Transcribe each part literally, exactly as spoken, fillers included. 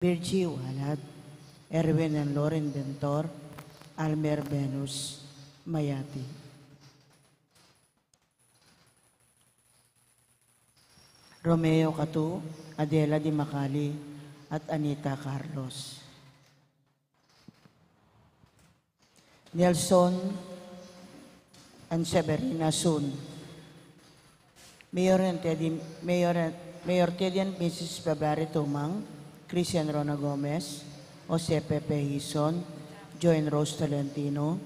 Virgie Walad, Erwin and Loren Bentor, Almer Venus Mayati. Romeo Catu, Adela Di Macali, at Anita Carlos. Nelson and Severina Sun. Mayor and Teddy, Mayor, Mayor Teddy and Missus February Tumang, Christian Rona Gomez, Jose Pepe Hison, Joy and Rose Tolentino,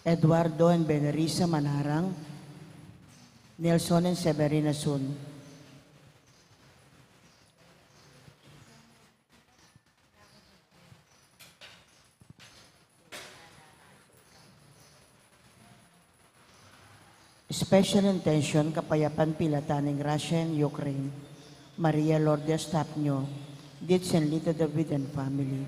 Eduardo and Benarisa Manarang, Nelson and Severina Sun. Special intention, kapayapan pilatan ning Russia and Ukraine, Maria Lourdes Tapnio, Ditz and Lita David and family.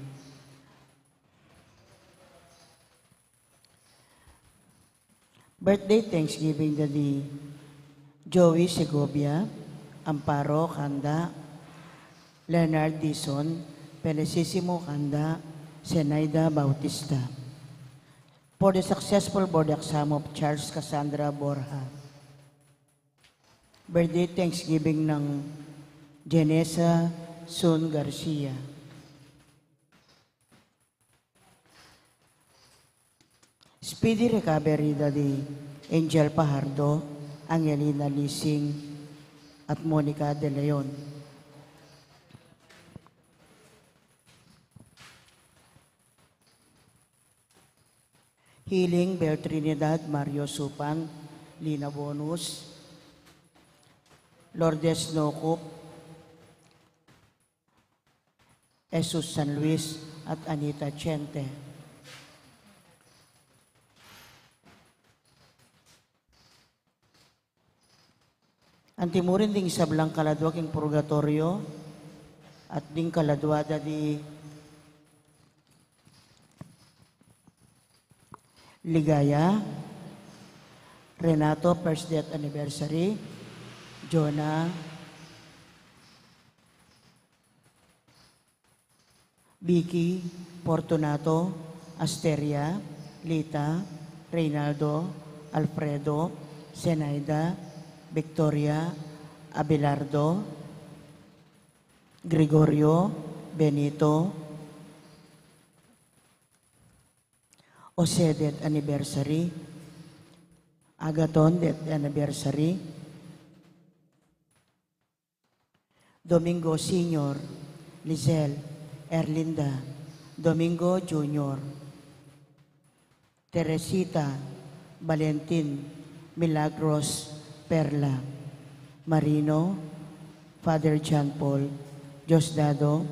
Birthday Thanksgiving da di Joey Segovia, Amparo Canda, Leonard Dizon, Felicissimo Canda, Zenaida Bautista. For the successful board exam of Charles Cassandra Borja. Birthday Thanksgiving ng Genesa Sun Garcia. Speedy recovery da di Angel Pajardo, Angelina Lising, at Monica De Leon. Healing Bel Trinidad, Mario Supan, Lina Bonus, Lourdes Nocup, Jesus San Luis, at Anita Chente. Antimurin ding sablang kaladua king purgatoryo at ding kaladua da di Ligaya, Renato, first death anniversary, Jonah, Vicky, Fortunato, Asteria, Lita, Reynaldo, Alfredo, Zenaida, Victoria, Abelardo, Gregorio, Benito, Jose death anniversary, Agaton death anniversary, Domingo Senior, Lizelle, Erlinda, Domingo Junior, Teresita, Valentin, Milagros, Perla, Marino, Father John Paul, Diosdado,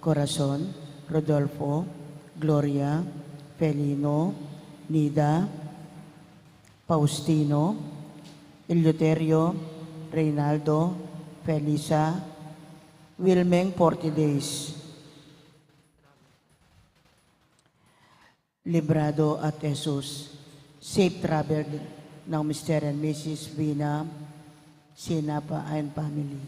Corazon, Rodolfo, Gloria, Felino, Nida, Faustino, Eleuterio, Reynaldo, Felisa, Wilmeng, forty days. Librado at Jesus. Safe travel ng Mister and Missus Vina Sinapa and family.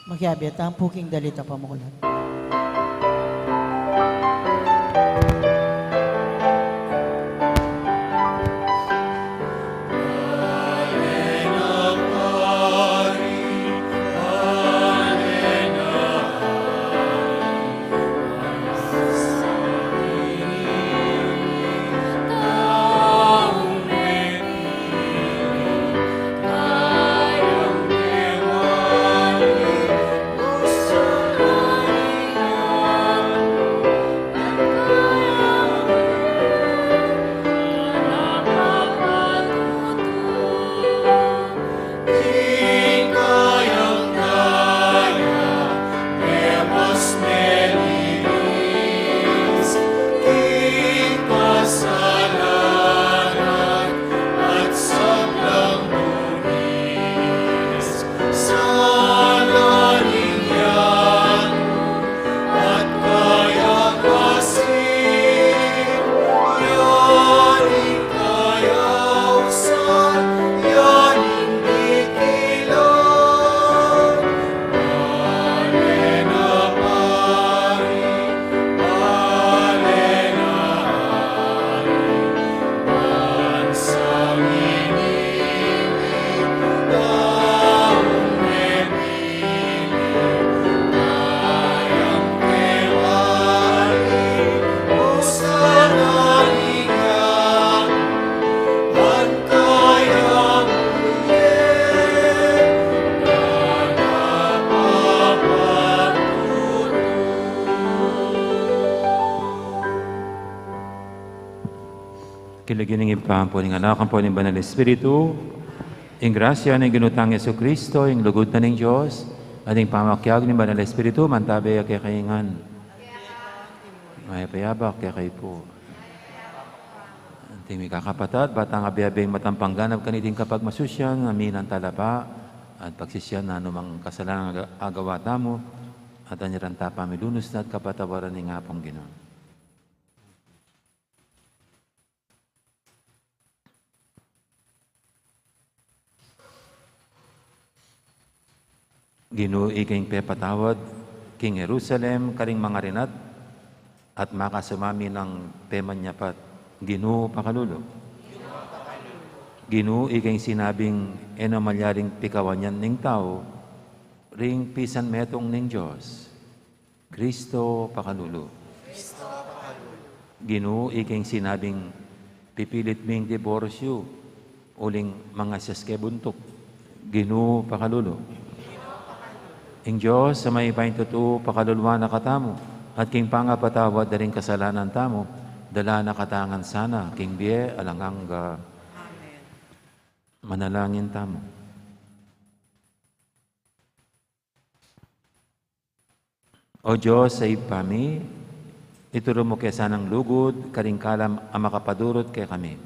Makiabe tamu pu king dalit a pamumulat. King lagyu ning Ibpa, ampo ning Anak, ampo ning Banal Espiritu, ing grasya ning Ginu tang Jesucristo, ing lugud na ning Dios, at ing pamakiabe ning Banal Espiritu, mantabe ya kekayu ngan. Mayap a abak kekayu pu. Anting mikakapatad, ba tang abe-abeng matang pangganap kaniting kapagmasusian, aminan tala pa, at pagsisian na anumang kasalanan a aga-, agawa tamu, at anyaran ta pamilunus na at kapatawaran ning Apung Ginu. Ginu, ika ing pepatawad king Jerusalem karing mangarinat, at makasumami nang pemanyapat. Ginu, pakalulu. Ginu, ika ing sinabing e na malyaring pikawan yan ning tau, ring pisan metung ning Dios. Kristo, pakalulu. Ginu, ika ing sinabing pipilit ming diborsyu, uling mangasyas ke buntuk. Ginu, pakalulu. Ing Dios a mayupaya king tutu, pakaluluan na katamu, at king pangapatawad da ring kasalanan tamu, dala na katamu ngan sana king bie alang angga. Amen. Manalangin tamu. O Dios a Ibpa mi, ituru mu ke sanang lugud karing kalam a makapadurut kekami.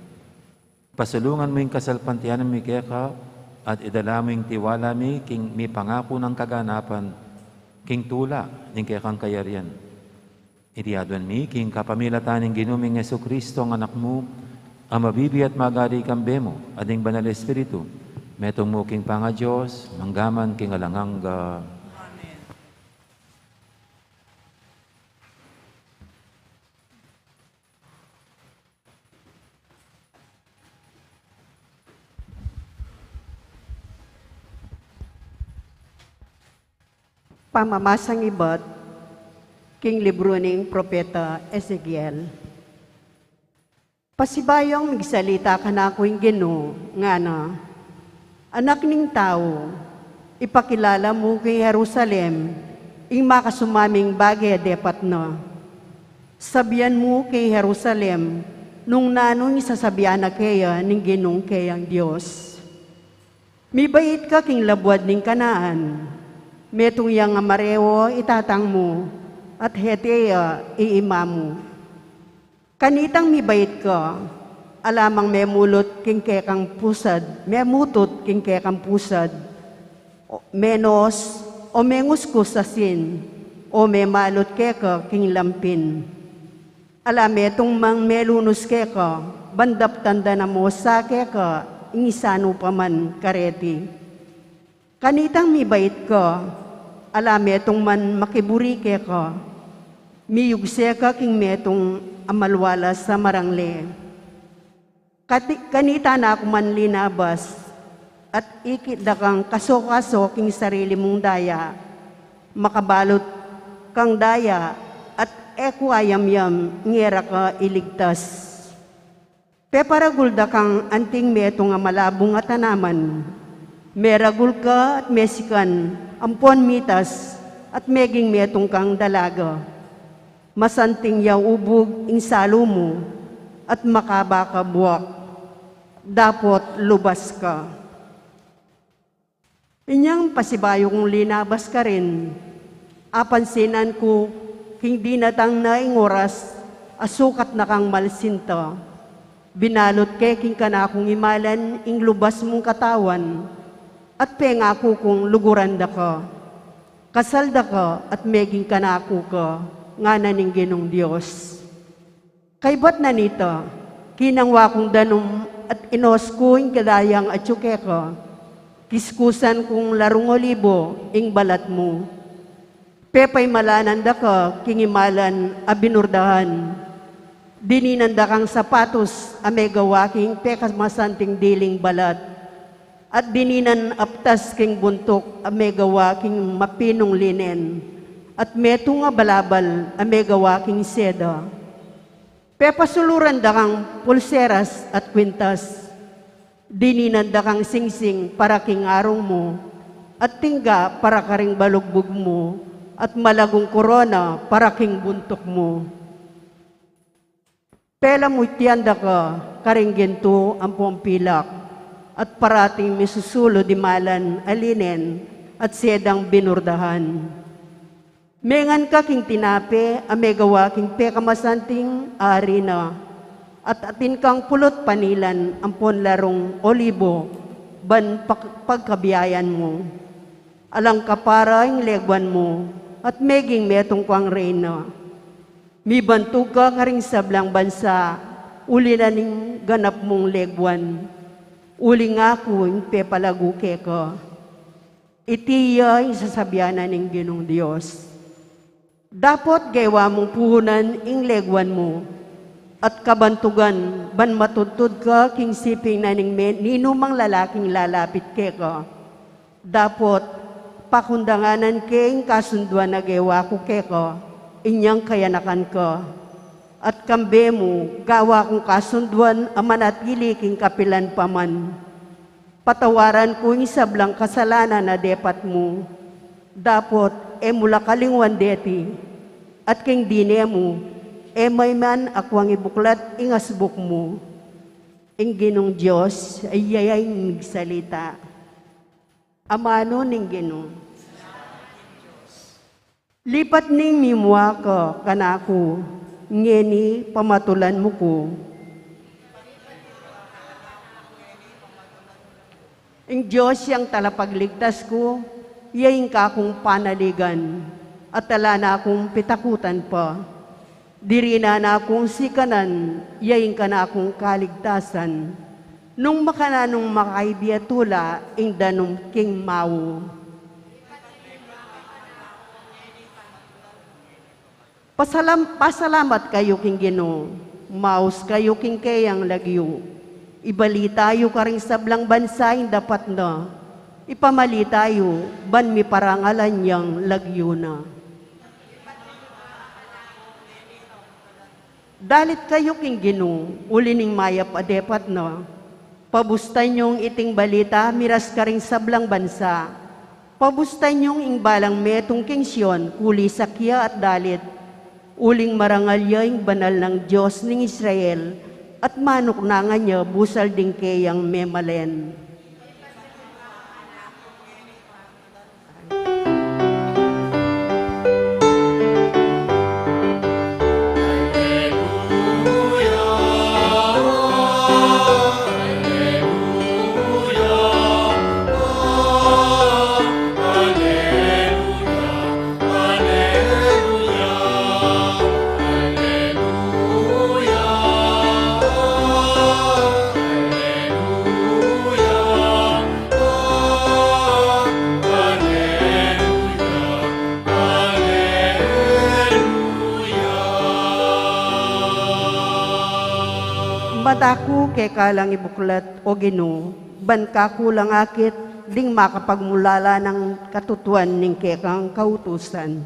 Pasulungan mu ing kasalpantayanan mi keka, at idala mu ing tiwala mi king mipangaku nang kaganapan, king tula ning kekang kayarian. Iti aduan mi king kapamilatan ning Ginu ming Jesucristo, ing Anak mu, a mabibie at magari kambe mu, at ning Banal Espiritu, metung mu king pangaDios, mangga man king alang angga. Amen. Pamamasang ibat king libru ning propeta Ezekiel. Pasibayung migsalita kanaku ing Ginu, ngana: Anak ning tau, ipakilala mu king Jerusalem ing makasumaming bage depat na. Sabian mu king Jerusalem nung nanu ing sasabian na keya ning Ginung keyang Dios. Mibait ka king labuad ning Kanaan, metung yang Amoreo i tatang mu, at Heteo i ima mu. Kanitang mibait ka, ala mang memulut king kekang pusad, memutut king kekang pusad, o menos, o menguskus asin, o memalut keka king lampin. Ala metung mang melunus keka, ban daptan da na mo sa keka ing isanu pa man kareti. Kanitang mibait ka, Ala metung man makiburi keka, miyugse ka king metung a malualas a marangle. Kati-, kanita na ku man linabas, at ikit da kang kaso-kaso king sarili mung daya, makabalut kang daya, at e ku ayamyam, ngera ka iligtas. Peparagul da kang anting metung a malabung a tanaman. Meragul ka at mesikan, ampon mitas, at meging metung kang dalaga. Masanting ya ubug ing salu mu, at makaba ka buak, dapot lubas ka. Inyang pasibayu kung linabas karin, apansinan ku king dinatang na ing oras a sukat na kang malsinta. Binalut ke king kanakung imalan ing lubas mung katawan, at pengaku kung luguran da ka. Kasal da ka at meging kanaku ka, ngana ning Ginung Dios. Kaybat na nita, kinangwa kung danum at inos ku ing kadayang atyu keka, kiskusan kung larung olibo ing balat mu. Pepaimalanan da ka king imalan a binurdahan. Dininan da kang sapatus a megawa king pekamasanting diling balat, at dininan aptas king buntuk a megawa king mapinung linen, at metung a balabal a megawa king seda. Pepasuluran da kang pulseras at kwintas. Dininan da kang singsing para king arung mu, at tingga para karing balugbug mu, at malagung korona para king buntuk mu. Pelamutian da ka karing gintu ampong pilak, at parating misusulud imalan a linen at sedang binurdahan. Mengan ka king tinape a megawa king pekamasanting a arina, at atin kang pulut panilan ampon larung olibo ban pag-, pagkabiayan mu. Alang kapara ing leguan mu, at meging metung kang reyna. Mibantug ka karing sablang bansa, uli na ning ganap mung leguan. Uling aku ing pepalagu keka. Iti ya ing sasabian na ning Ginung Dios. Dapot gewa mung puhunan ing leguan mu, at kabantugan ban matudtud ka king siping na ning me-, ninumang lalaking lalapit keka. Dapot pakundanganan ke ing kasunduan a gewa ku keka inyang kayanakan ka. At kambe mu, gawa kung kasunduan a manatili king kapilan pa man. Patawaran ku ing sablang kasalanan a depat mu, dapot e mu la kalingwan deti, at king dine mu, e mayman akwang ibuklat ing asbuk mu. Ing Ginung Dios, aya ing migsalita. Amanu ning Ginu. Lipat ning mimua ka kanaku, ngeni pamatulan mu ku. Ing Dios yang talapagligtas ku, ya ing kakung panaligan, at ala na kung pitakutan pa. Diri na na kung sikanan, ya ing kanakung kaligtasan. Nung makananung makaibi a tula ing danum king mau. Pasalam-, pasalamat kayu king Ginu, maus kayu king keyang lagyu. Ibalita yu karing sablang bansa ing dapat na. Ipamalita yu, ban miparangalan yang lagyu na. Dalit kayu king Ginu, uli ning mayap a depat na. Pabustan yung iting balita miras karing sablang bansa. Pabustan yung ing balang metung king Sion, kulisak ya at dalit. Uling marangal ya ing banal nang Dios ning Israel, at manuknangan ya busal ding keyang memalen. Mata ku keka lang ibuklat, O Ginu, ban kaku lang akit ding makapagmulala nang katutuan ning kekang kautusan.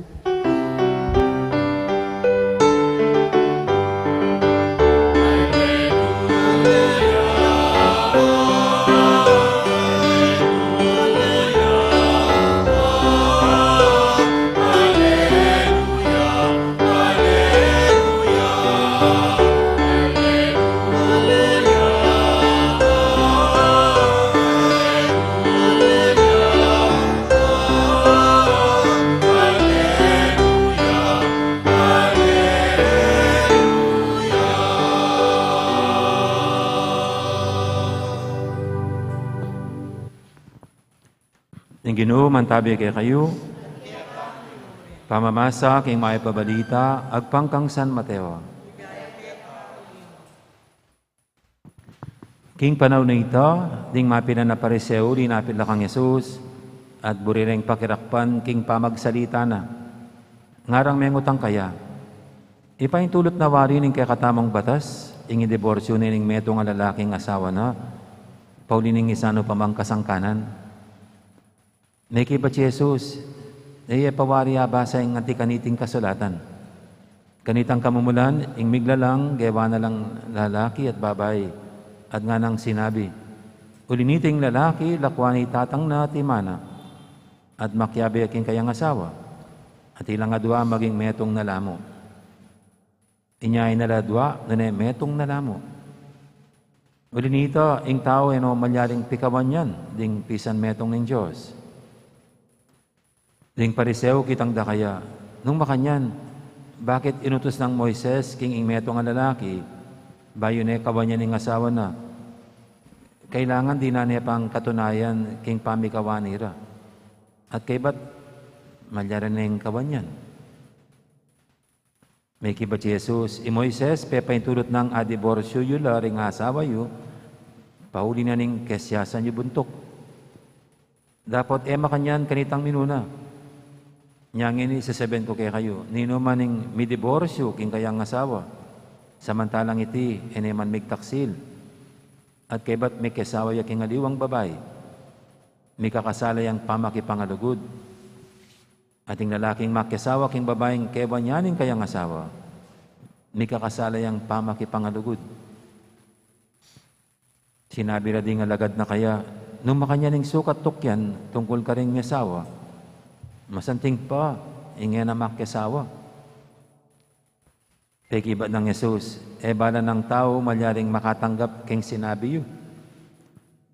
Ing Ginu mantabi kekayu. Pamamasa king mayap a balita agpang kang San Mateo. King panaun a ita, ding mapilan a Pariseo linapit la kang Jesus, at buri reng pakirakpan king pamagsalita na. Ngarang mengutang kaya, Ipaintulut na wari ning kekatamung batas ing idiborsyu ne ning metung a lalaking asawa na, pauli ning isanu pa mang kasangkanan? Mekibat i Jesus, E ye pa wari abasa ing anti kaniting kasulatan? Kanitang kamumulan, ing miglalang, gewa na lang lalaki at babai, at nganang sinabi, Uli niti ing lalaki, lakwan ne i tatang na at i ina na, at makiabe ya king kayang asawa, at ilang adua maging metung na la mu. Inya e na la adua, nune metung na la mu. Uli nita, ing tau e no malyaring pikawan yan ding pisan metung ning Dios. Ding Pariseo kitang da kaya, Nung makanyan, bakit inutus nang Moises king ing metung a lalaki, bayu ne kawan yan ing asawa na? Kailangan dinan ne pang katunayan king pamikawan nira. At kaybat, malyari neng kawan yan. Mekibat i Jesus, I Moises, pepaintulut nang adiborsyu yu la ring asawa yu, pauli na ning kesiasan yu buntuk. Dapot e makanyan kanitang minuna. Nya ngeni, sasabian ku kekayu, ninuman ing midiborsyu king kayang asawa, samantalang iti e ne man migtaksil, at kaybat mekiasawa ya king aliwang babai, mikakasala yang pamakipangalugud. At ing lalaking makiasawa king babaing kewan ya ning kayang asawa, mikakasala yang pamakipangalugud. Sinabi ra ding alagad na kaya, Nung makanyan ing sukat tukyan tungkul karing miasawa, masanting pa ing e na makiasawa. Pekibat nang Jesus, E bala nang tau malyaring makatanggap king sinabi yu,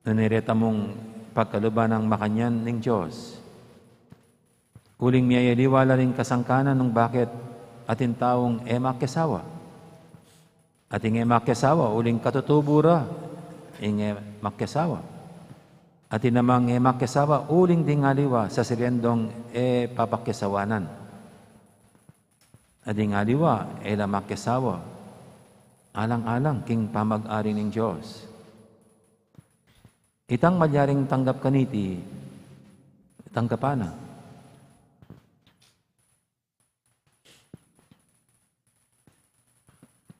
nune reta mung pagkaluban nang makanyan ning Dios. Uling miyayaliwa la ring kasangkanan nung bakit atin taung e makiasawa. Ating e makiasawa, uling katutubu ra ing e makiasawa. Atin namang e makiasawa, uling ding aliwa sasirian dong e papakiasawanan. At ding aliwa e la makiasawa, alang-alang king pamag-ari ning Dios. Itang malyaring tanggap kaniti, tanggapan na.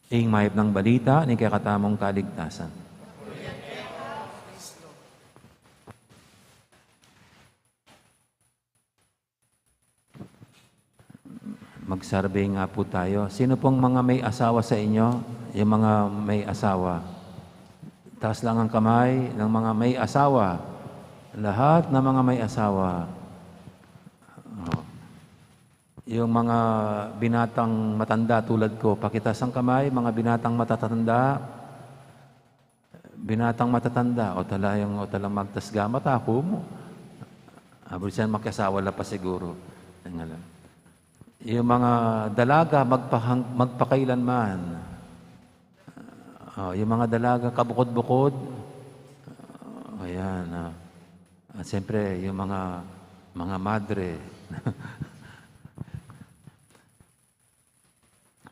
Ing mayap nang balita ning kekatamung kaligtasan. Mag-survey nga po tayo. Sino pong mga may asawa sa inyo? Yung mga may asawa. Taas lang ang kamay ng mga may asawa. Lahat ng mga may asawa. Oh. Yung mga binatang matanda tulad ko, pakitaas ang kamay, mga binatang matatanda. Binatang matatanda, o tala yung, o tala magtas gamat, aku mu. Abri siya makiasawa la pa siguro. Yung mga dalaga, magpahang-, magpakailanman. O, yung mga dalaga, kabukod-bukod. O, yan, ah. At siyempre, yung mga, mga madre.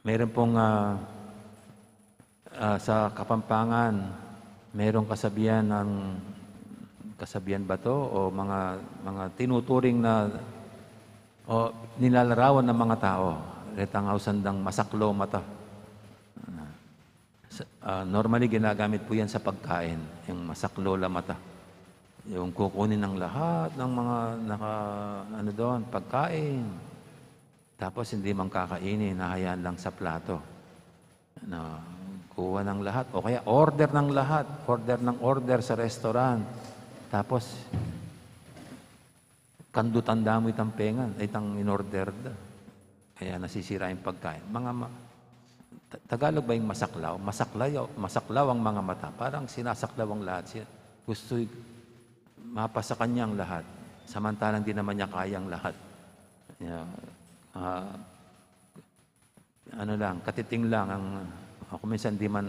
Meron pong, ah, ah, sa Kapampangan, merong kasabihan ng, kasabihan ba to? O mga, mga tinuturing na, o nilalarawan ng mga tao. Retang ausan dang masaklop mata. Ah, Sa, ah, normally, ginagamit po yan sa pagkain, yung masaklaw a mata. Yung kukunin ng lahat ng mga naka, ano doon, pagkain. Tapos hindi man kakainin, hahayaan lang sa plato. Na, kuha ng lahat. O kaya order ng lahat. Order ng order sa restaurant. Tapos, kandutan da mu itang pengan, itang in-order da. Kaya nasisira yung pagkain. Mga ma-, Ta-, Tagalog ba yung masaklaw? Masaklaw, masaklaw ang mga mata. Parang sinasaklaw ang lahat siya. Gusto y-, mapasa kanya ang lahat. Samantalang di naman niya kayang lahat. Yeah. Ah, ano lang, katiting lang ang, o kung minsan di man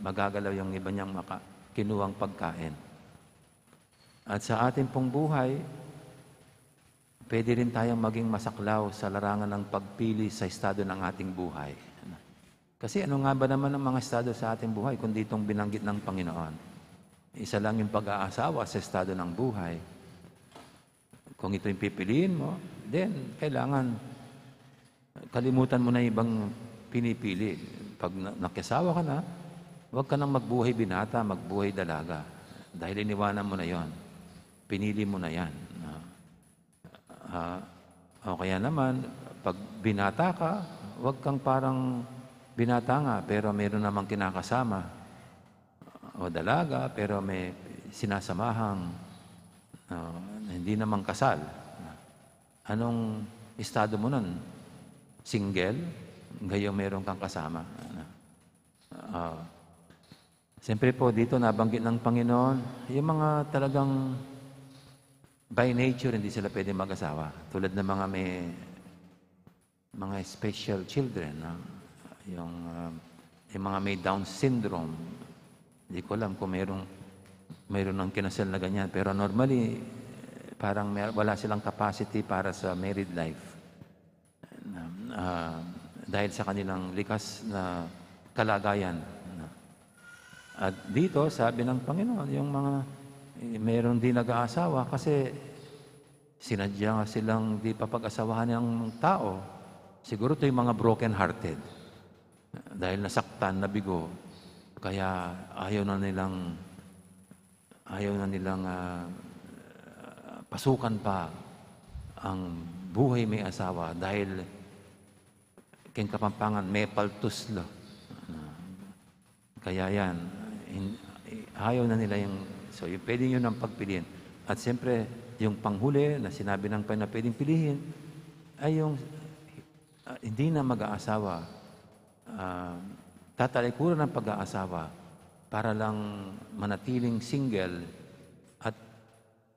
magagalaw yung iba niyang maka-, kinuhang pagkain. At sa ating pong buhay, pwede rin tayong maging masaklaw sa larangan ng pagpili sa estado ng ating buhay. Kasi ano nga ba naman ang mga estado sa ating buhay kundi itong binanggit ng Panginoon? Isa lang yung pag-aasawa sa estado ng buhay. Kung ito yung pipiliin mo, then kailangan kalimutan mo na yung ibang pinipili. Pag na-, nakiasawa ka na, huwag ka nang magbuhay binata, magbuhay dalaga. Dahil iniwanan mo na yon. Pinili mo na yan, no? Ah, o kaya naman, pag binata ka, huwag kang parang binata nga, pero meron namang kinakasama. O dalaga, pero may sinasamahang, ah, hindi naman kasal. Anong estado mo nun? Single? Gayong meron kang kasama? Ah, siyempre po, dito nabanggit ng Panginoon, yung mga talagang by nature, hindi sila pwede mag-asawa. Tulad ng mga may, mga special children, no? Yung, ah, yung mga may Down syndrome, hindi ko alam kung mayroong, mayroon ng kinasal na ganyan. Pero normally, parang may, wala silang capacity para sa married life. Na, ah, dahil sa kanilang likas na kalagayan, no? At dito, sabi ng Panginoon, yung mga, eh, meron di nag-aasawa kasi sinadya nga silang di papag-asawahan ng tao. Siguro ito yung mga broken-hearted. Dahil nasaktan, nabigo, kaya ayaw na nilang, ayaw na nilang, ah, pasukan pa ang buhay may asawa dahil keng Kapampangan, may paltus la. Ah, kaya yan, hin-, ayaw na nila yung, so, yung pwede nyo nang pagpiliin. At siyempre, yung panghuli na sinabi ng Panginoon na pwedeng pilihin ay yung, ah, hindi na mag-aasawa. Ah, tatalikuran ng pag-aasawa para lang manatiling single at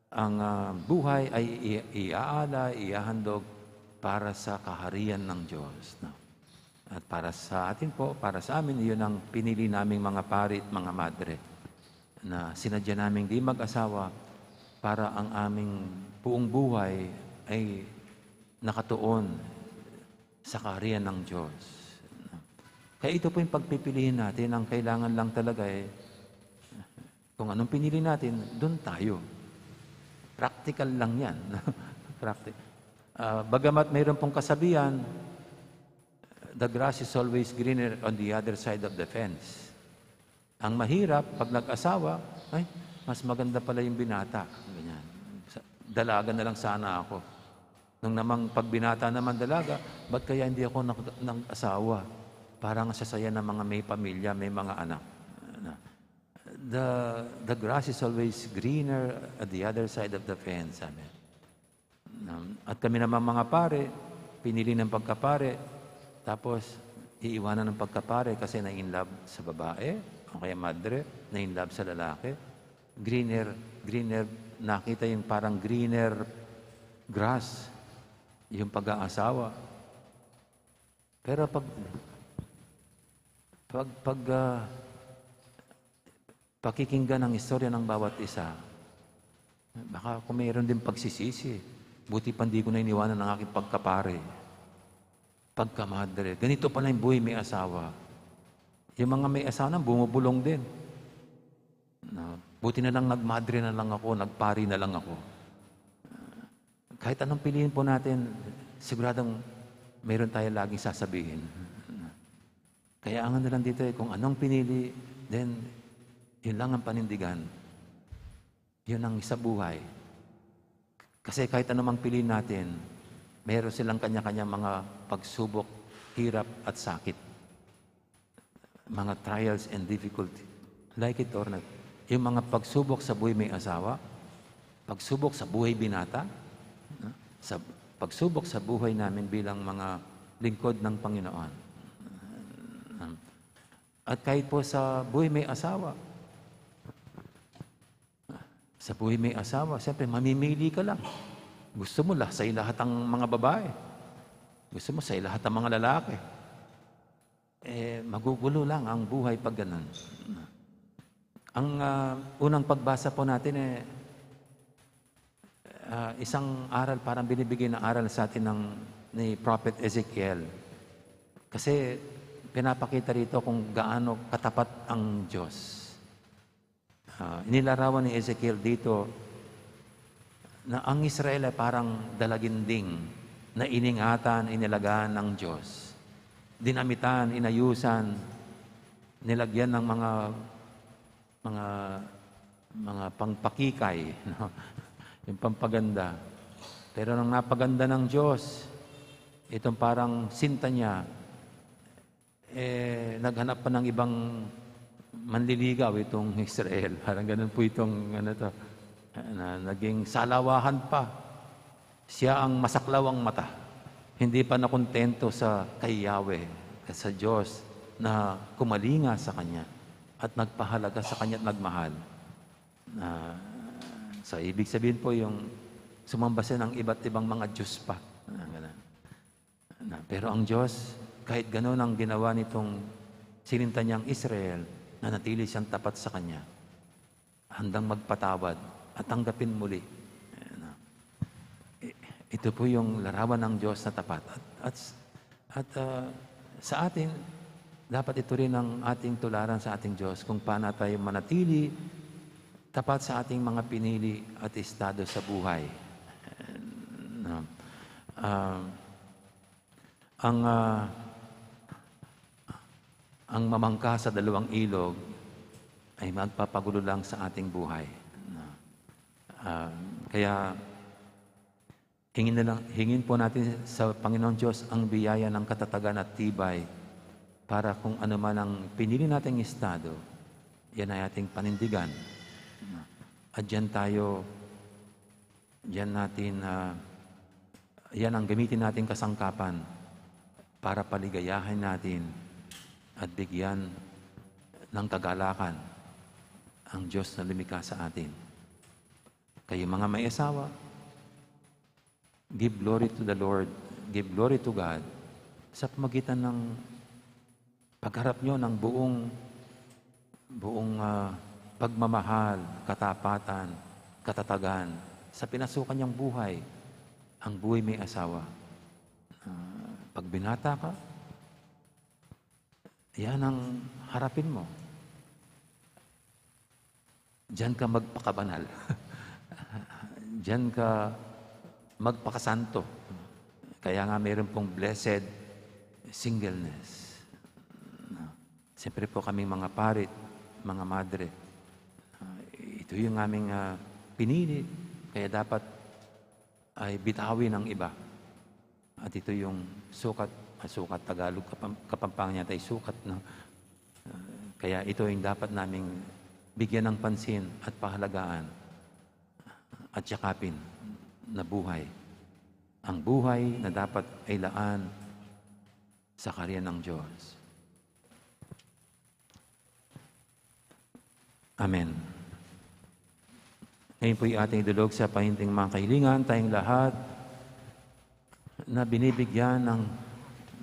ang, ah, buhay ay i-, iaala, ihahandog para sa kaharian ng Diyos, no? At para sa atin po, para sa amin, iyon ang pinili naming mga pari at mga madre na sinadya naming di mag-asawa para ang aming buong buhay ay nakatuon sa kaharian ng Diyos. Kaya ito po yung pagpipiliin natin. Ang kailangan lang talaga, eh, kung anong pinili natin, dun tayo. Practical lang yan. Practi-, ah, bagamat mayroon pong kasabihan, "The grass is always greener on the other side of the fence." Ang mahirap, pag nag-asawa, "Ay, mas maganda pala yung binata." Ganyan. Sa-, dalaga na lang sana ako. Nung namang pag binata naman dalaga, ba't kaya hindi ako nag-, nag-asawa? Parang sasaya ng mga may pamilya, may mga anak. Na, "The, the grass is always greener at the other side of the fence," sabi. Um, at kami naman mga pare, pinili ng pagkapare, tapos iiwanan ng pagkapare kasi na-in-love sa babae, o kaya madre, na-in-love sa lalaki. Greener, greener, nakita yung parang greener grass, yung pag-aasawa. Pero pag, pag, pag, ah, pakikinggan ang istorya ng bawat isa, baka kung mayroon din pagsisisi, "Buti pa hindi ko na iniwanan ang aking pagkapare, pagkamadre. Ganito pala yung buhay may asawa." Yung mga may asawa na, bumubulong din. No? "Buti na lang nagmadre na lang ako, nagpari na lang ako." Kahit anong piliin po natin, siguradong meron tayo laging sasabihin. Kaya ang ano lang dito eh, kung anong pinili, then yun lang ang panindigan. Yun ang sa buhay. Kasi kahit anumang piliin natin, meron silang kanya-kanya mga pagsubok, hirap at sakit. Mga trials and difficulty. Like it or not. Yung mga pagsubok sa buhay may asawa, pagsubok sa buhay binata, no? Sa pagsubok sa buhay namin bilang mga lingkod ng Panginoon. At kahit po sa buhay may asawa, sa buhay may asawa, siyempre mamimili ka lang. Gusto mo lah-, sa lahat ang mga babae. Gusto mo sa lahat ang mga lalaki. Eh, magugulo lang ang buhay pag ganun. Ang, ah, unang pagbasa po natin, eh, ah, isang aral, parang binibigay na aral sa atin ng, ni Prophet Ezekiel. Kasi pinapakita rito kung gaano katapat ang Diyos. Ah, inilarawan ni Ezekiel dito na ang Israel ay parang dalaginding na iningatan, inalagaan ng Diyos. Dinamitan, inayusan, nilagyan ng mga, mga, mga pangpakikay, no? Yung pampaganda. Pero nang napaganda ng Diyos, itong parang sinta niya, eh, naghanap pa ng ibang manliligaw itong Israel. Parang ganun po itong, ano to, na naging salawahan pa. Siya ang masaklawang mata. Hindi pa nakontento sa kay Yahweh, sa Diyos na kumalinga sa kanya at nagpahalaga sa kanya at nagmahal. Na, sa ibig sabihin po, yung sumamba siya ng iba't ibang mga diyos pa. Ah, ganun. Na, pero ang Diyos, kahit gano'n ang ginawa nitong sininta niyang Israel, nanatili siyang tapat sa Kanya. Handang magpatawad at tanggapin muli. Ayan na. I-, ito po yung larawan ng Diyos na tapat. At, at, at, ah, sa atin, dapat ito rin ang ating tularan sa ating Diyos, kung paano tayo manatili tapat sa ating mga pinili at estado sa buhay. No? Ah, ang, ah, ang mamangka sa dalawang ilog ay magpapagulo lang sa ating buhay. No? Ah, kaya hingin na lang, hingin po natin sa Panginoong Diyos ang biyaya ng katatagan at tibay para kung ano man ang pinili nating estado, yan ay ating panindigan. At diyan tayo, diyan natin, ah, yan ang gamitin nating kasangkapan para paligayahin natin at bigyan ng kagalakan ang Diyos na lumikha sa atin. Kayo mga may asawa, give glory to the Lord, give glory to God sa pamagitan ng pagharap nyo ng buong, buong, ah, pagmamahal, katapatan, katatagan sa pinasukan niyang buhay, ang buhay may asawa. Ah, pag binata ka, yan ang harapin mo. Diyan ka magpakabanal. Diyan ka magpakasanto. Kaya nga meron pong blessed singleness. Siyempre po kaming mga pari, mga madre, ah, ito yung aming, ah, pinili. Kaya dapat ay bitawin ang iba. At ito yung sukat, ah, sukat Tagalog, Kapam-, Kapampangan yata ay sukat, no? Ah, kaya ito yung dapat naming bigyan ng pansin at pahalagaan at yakapin na buhay. Ang buhay na dapat ay laan sa karyan ng Diyos. Amen. Ngayon po'y ating idulog sa pahinting mga kahilingan, tayong lahat na binibigyan ng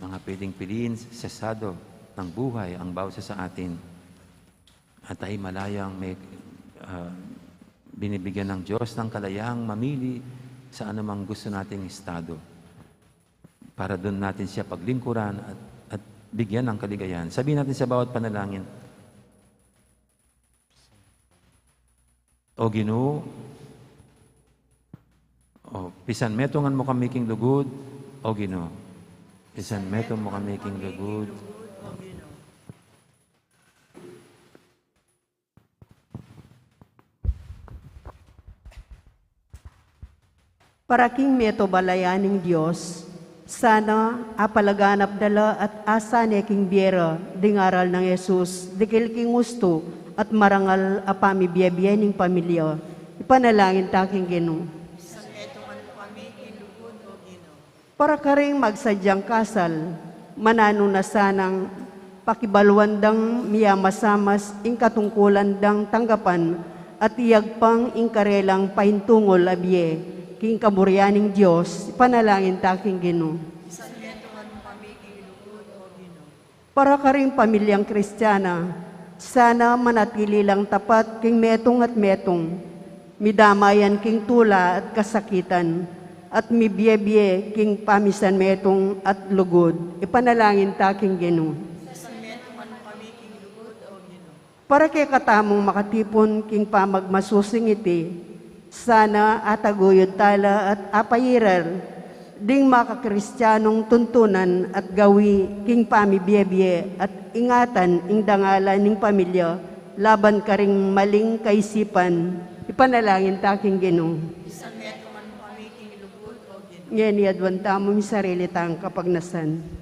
mga pwedeng piliin sa estado ng buhay ang bawat isa sa atin. At tayo malayang may, ah, binibigyan ng Diyos ng kalayang mamili sa anumang gusto nating estado. Para dun natin siya paglingkuran at, at bigyan ng kaligayahan. Sabihin natin sa bawat panalangin, "O Ginu, o, pisan metungan mu kami king lugud, O Ginu. Pisan metung mu kami king lugud." Para king metung a balayan ning Dios, sana apalaganap da la at asabi ne king bie ra ding aral nang Jesus, dikil king ustu at marangal a pamibie-bie ning pamilya. Ipanalangin ta king Ginu. Misan metung mu kami king lugud, O Ginu. Para karing magsadyang kasal, mananu na sanang pakibaluan dang miyamasamas ing katungkulan dang tanggapan at iyagpang ing karelang paintungul a bie king kaburian ning Dios. Ipanalangin ta king Ginu. Misan metung mu kami king lugud, O Ginu. Para karing pamilyang Kristiana, sana manatili lang tapat king metung at metung, midamayan king tula at kasakitan, at mibie-bie king pamisan metung at lugud. Ipanalangin ta king Ginu. Misan metung mu kami king lugud, O Ginu. Para kekatamung makatipun king pamagmasusing iti, sana ataguyud tala at apairal ding makakristianung tuntunan at gawi king pamibie-bie at ingatan ing dangalan ning pamilya laban karing maling kaisipan. Ipanalangin ta king Ginu. Misan metung mu kami king lugud, O Ginu. Ngeni aduan tamu ing sarili tang kapagnasan.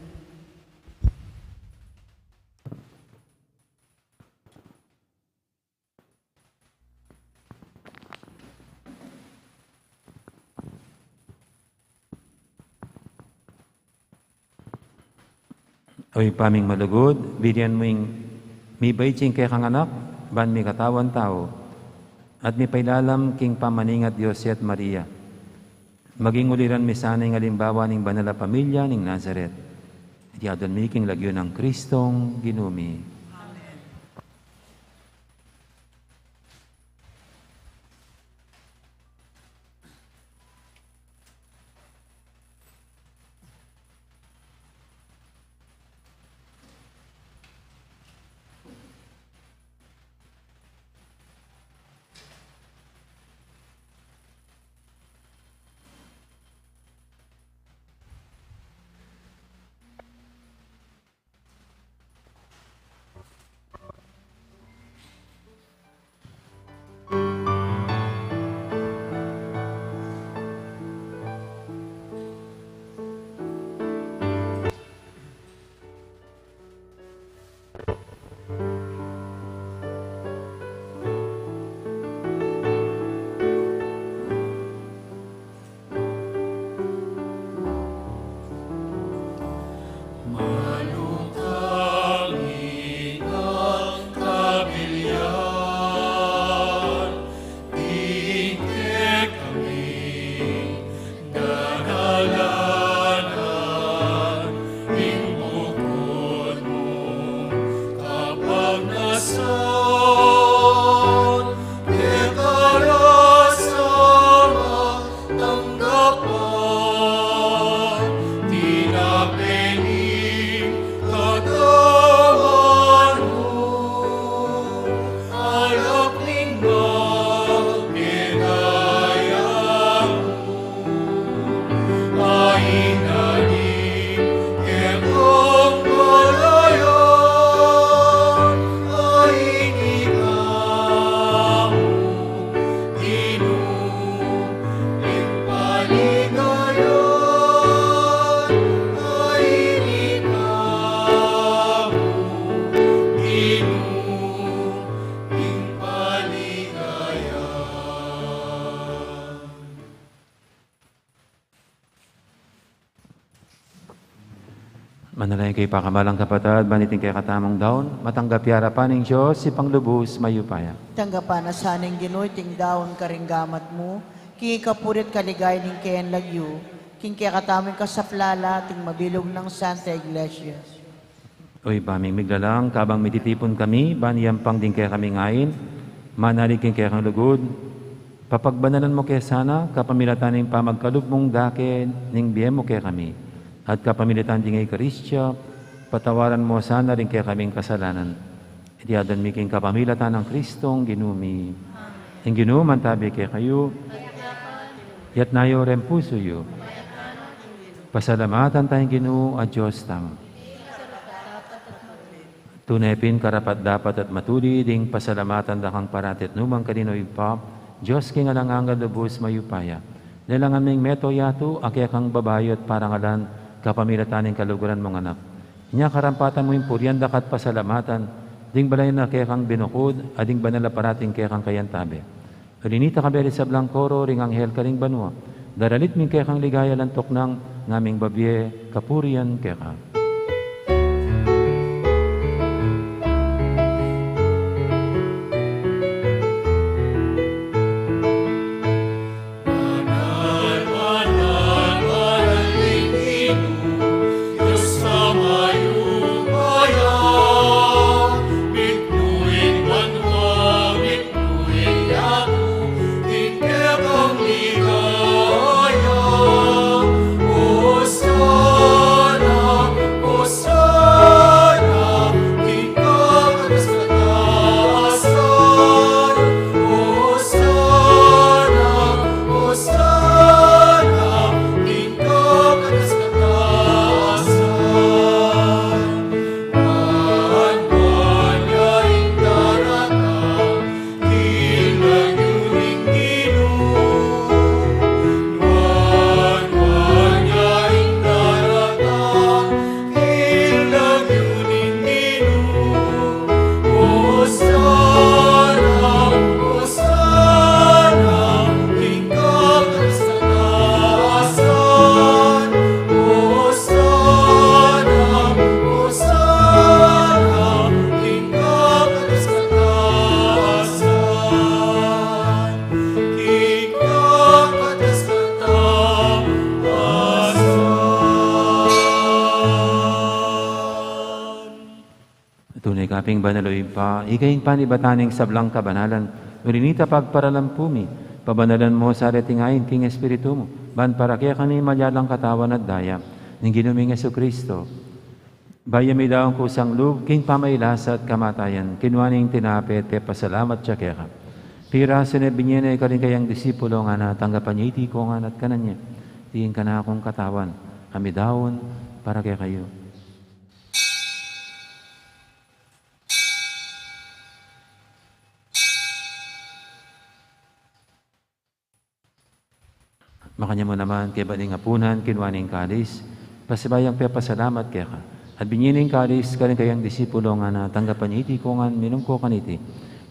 O Ibpa ming malugud, binian mu ing mibait ing kekang anak, ban mikatawan tau, at mipailalam king pamaningat Diose at Maria. Maging uliran mi sana ing alimbawa ning banal a pamilya ning Nazaret. Iti aduan mi king lagyu nang Kristong Ginu mi. Amen. Manalangin kayu, pakamalan kung kapatad, ban iting kekatamung daun matanggap ya arapan ning Dios, Ibpang lubus mayupaya. Tanggapan na sa ning Ginu iting daun karing gamat mu, king ikapuri't kaligayan ning keyang lagyu, king kekatamung kasaplalan at ning mabilug nang Santa Iglesia. O Ibpa ming miglalang, kabang mititipun kami ban iyampang ding kekaming ain manalig king kekang lugud, papagbanalan mu ke sana kapamilatan ning pamagkalub mung dake ning bie mu kekami, at kapamilatan ding Eukaristia, patawaran mu sana ring kekaming kasalanan. Iti aduan mi king kapamilatan nang Kristong Ginu mi. Ing Ginu mantabi kekayu. Iyatas yu ring pusu yu. Pasalamatan taya ing Ginu a Dios tamu. Tune pin karapat-dapat at matulid ing pasalamatan da kang parati at nukarin man, O Ibpa, Dios king alang angga, lubus mayupaya. Lelangan ming meto yatu a kekang babayu at parangalan kapamilatan ning kaluguran mung Anak. Inya karampatan mu ing purian daka at pasalamatan, ding balayan a kekang binukud, a ding banal a parating kekang kayantabe. Uli nita kabe ring sablang koro ring anghel karing banua, daralit mi ing kekang ligaya, lantok nang ngaming babie kapurian keka. Tune ka pin banal, o Ibpa, ika ing panibatan ning sablang kabanalan, uli nita pagparalan pu mi, pabanalan mu sa reting ain king Espiritu mu, ban para kekami malyalang katawan at daya ning Ginu ming Jesucristo. Bayu ya midaun kusang lub king pamagkasakit at kamatayan, kinua ne ing tinape, pepasalamat ya keka. Pirasu ne, binie ne karing kayang disipulo, ngana, tanggapan ye iti ika ngan at kanan ye. Iti ing kanakung katawan, a midaun para kekayu. Makanyan mu naman, kaybat ning apunan, kinua ne ing kalis, pasibayu yang pepasalamat keka, at binie ne ing kalis karing kayang disipulo, ngana, tanggapan ye iti ika ngan, minum kayu kaniti.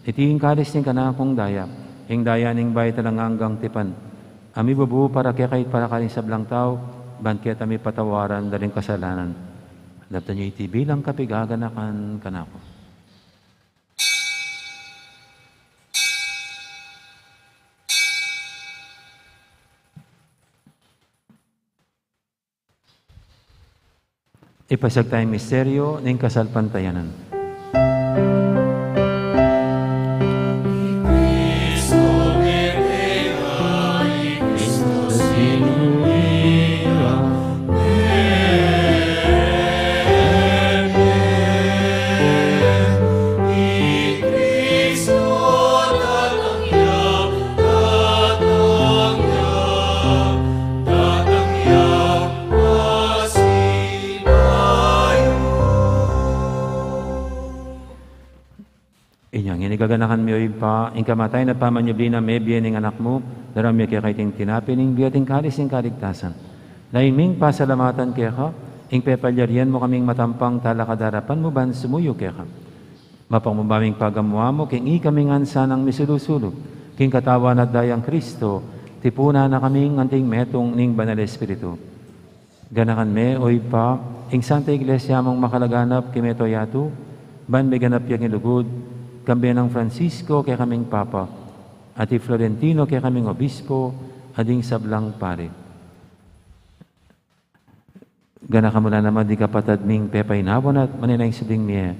Iti ing kalis ning kanakung daya, ing daya ning bayu at alang anggang tipan, a mibubu para kekayu at para karing sablang tau, ban keta mipatawaran da ring kasalanan. Daptan ye iti bilang kapaganakan kanaku. Ipasiag taya ing misteryu ning kasalpantayanan. Inya ngeni, gaganakan mi, o Ibpa, ing kamatayan at pamanyubli nang mebie ning Anak mu, daraun mi keka iting tinape ning bie at ing kalis ning kaligtasan. Lalu ming pasalamatan keka ing pepalyarian mu kaming matampang talakad king arapan mu ban sumuyu keka. Mapakumbaba ming pagamu-amu king ikami ngan sanang misulu-sulu king katawan at dayang Kristo, tipunan na kaming anting metung ning Banal Espiritu. Ganakan me, o Ibpa, ing Santa Iglesia mung makalaganap king mabilug a yatu, ban miganap ya king lugud, kambe nang Francisco kekaming Papa, at i Florentino kekaming Obispo, at ding sablang pari. Ganakan mu la naman ding kapatad ming pepainawa na at manenaya king subling mie,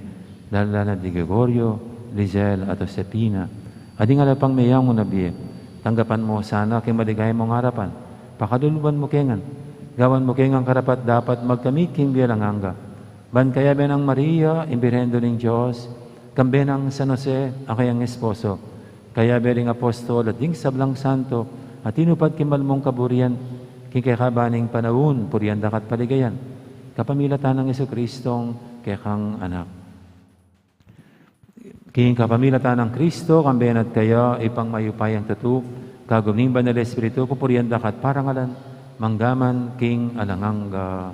lalu na di Gregorio, Lizelle, at Josefina, at ding ala pang meyangu na bie. Tanggapan mu sana king maligaya mung arapan, pakaluluan mu ke ngan, gawan mu ke ngan karapat-dapat magkamit king bie alang angga. Ban kayabe nang Maria, ing Birhen Indu ning Dios, kambe nang San Jose, a kayang esposo, kayabe ring apostol at ding sablang santo a tinupad king mal mung kaburian, king kekaban ning panaun, purian da ka at paligayan, kapamilatan nang Jesucristong kekang Anak. King kapamilatan nang Kristo, kambe na at kaya, Ibpang mayupayang tutu, Kagum ning Banal a Espiritu, pupurian da ka at parangalan, mangga man king alang angga.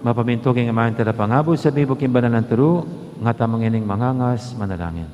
Mapamintu king Ama ing Talapangabus, at mibuk king Banal a Turu, ngatamu ngening mangangas, manalangin.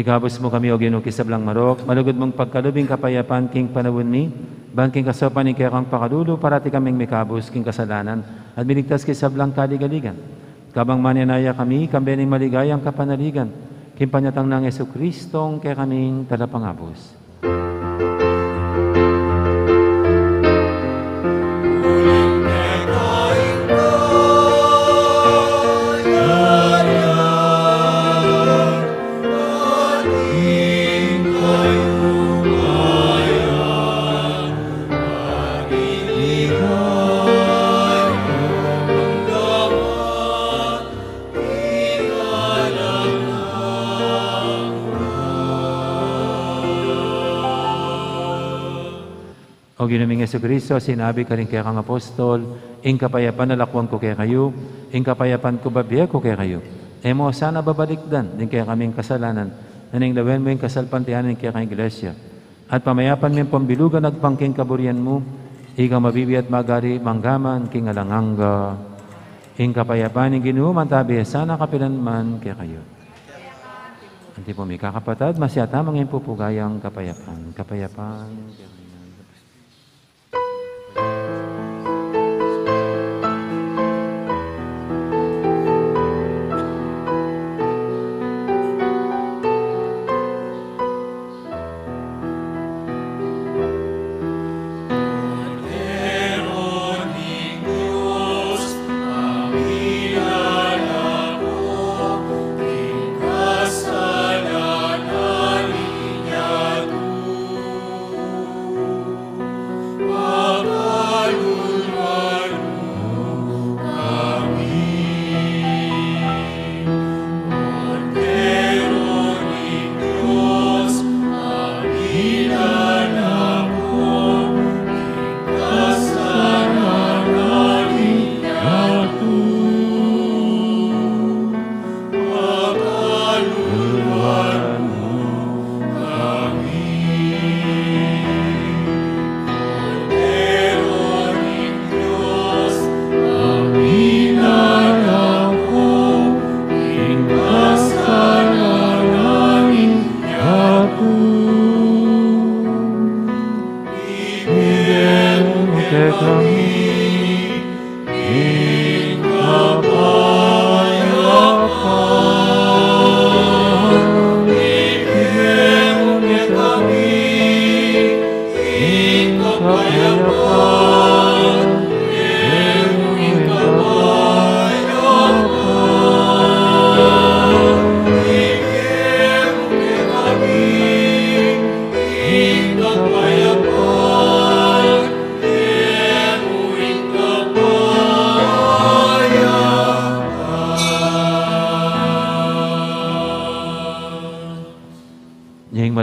Ikabus mu kami, O Ginu, king sablang marok, malugud mung pagkalub ing kapayapan king panaun mi, ban king kasaupan ning kekang pakalulu, parati kaming mikabus king kasalanan, at miligtas king sablang kaligaligan. Kabang manenaya kami, kambe ning maligayang kapanaligan, king panyatang nang Jesucristo, ing kekaming Talapangabus. O Ginu ming Jesucristo, sinabi karing kekang apostol, ing kapayapan lakuan ku kekayu, ing kapayapan ku bibie ku kekayu. E mu sana babalikdan ding kekaming kasalanan, nune lawen mu ing kasalpantayanan ning kekang Iglesia. At pamayapan me at pambilugan agpang king kaburian mu, ika mabibie at magari mangga man king alang angga. Ing kapayapan ning Ginu mantabi ya sana kapilan man kekayu. Anti pu, mikakapatad, masyata mangin pu pu gayang kapayapan. Kapayapan.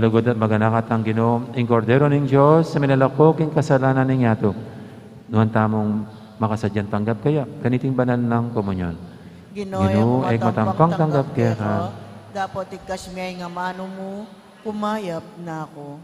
Lugud at maganaka tang Ginu, ing Kordero ning Dios, a milalako king kasalanan ning yatu. Nuan tamung makasadyang tanggap kaya kaniting banal nang komunyon. Ginu, e ku matampang tanggap keka, dapot igkas me ing amanu mu, kumayap na ku.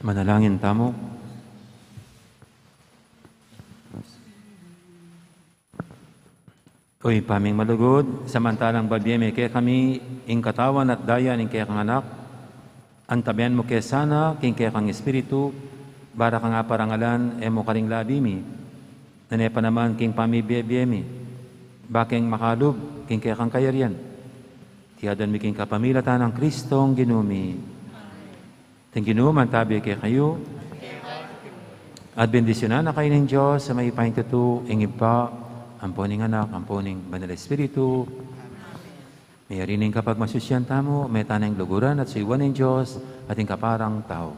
Manalangin tamu. O Ibpa ming malugud, samantalang babie me kekami ing katawan at daya ning kekang Anak, antabian mu ke sana king kekang Espiritu, ba ra kang aparangalan e mu karing labi mi, nune pa naman king pamibie-bie mi, ba keng makalub king kekang kayarian. Iti adwan mi king kapamilatan nang Kristong Ginu mi. Ing Ginu mantabi kekayu. At bendisyunan na kayu ning Dios a mayupayang tutu, ing Ibpa, ampo ning Anak, ampo ning Banal Espiritu. Mayari ning kapagmasusyan tamu, meta neng luguran at suyuan ning Dios at ing kaparang tau.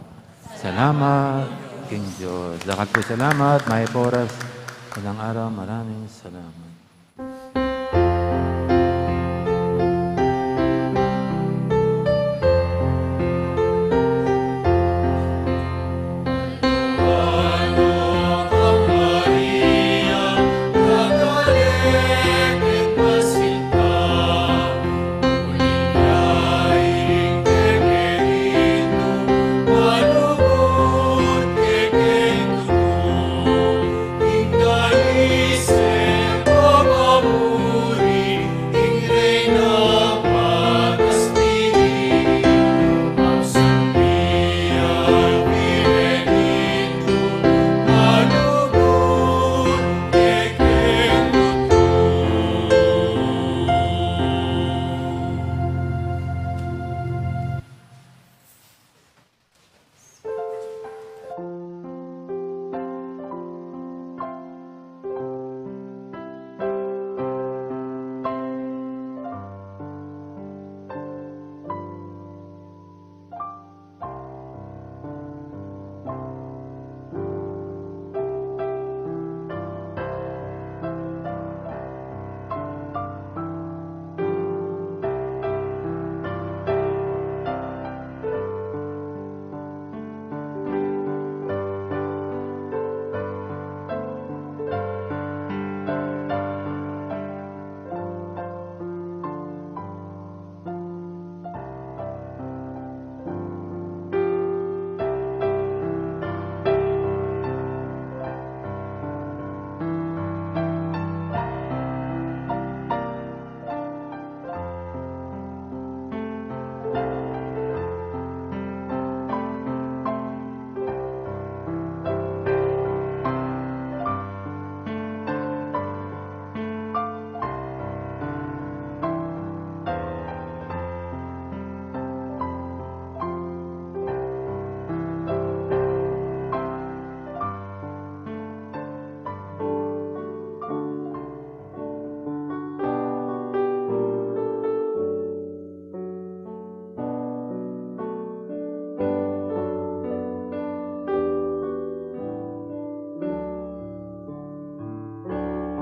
Salamat. King Dios. Dakal pung salamat, mayap a oras. Magandang araw, maraming salamat.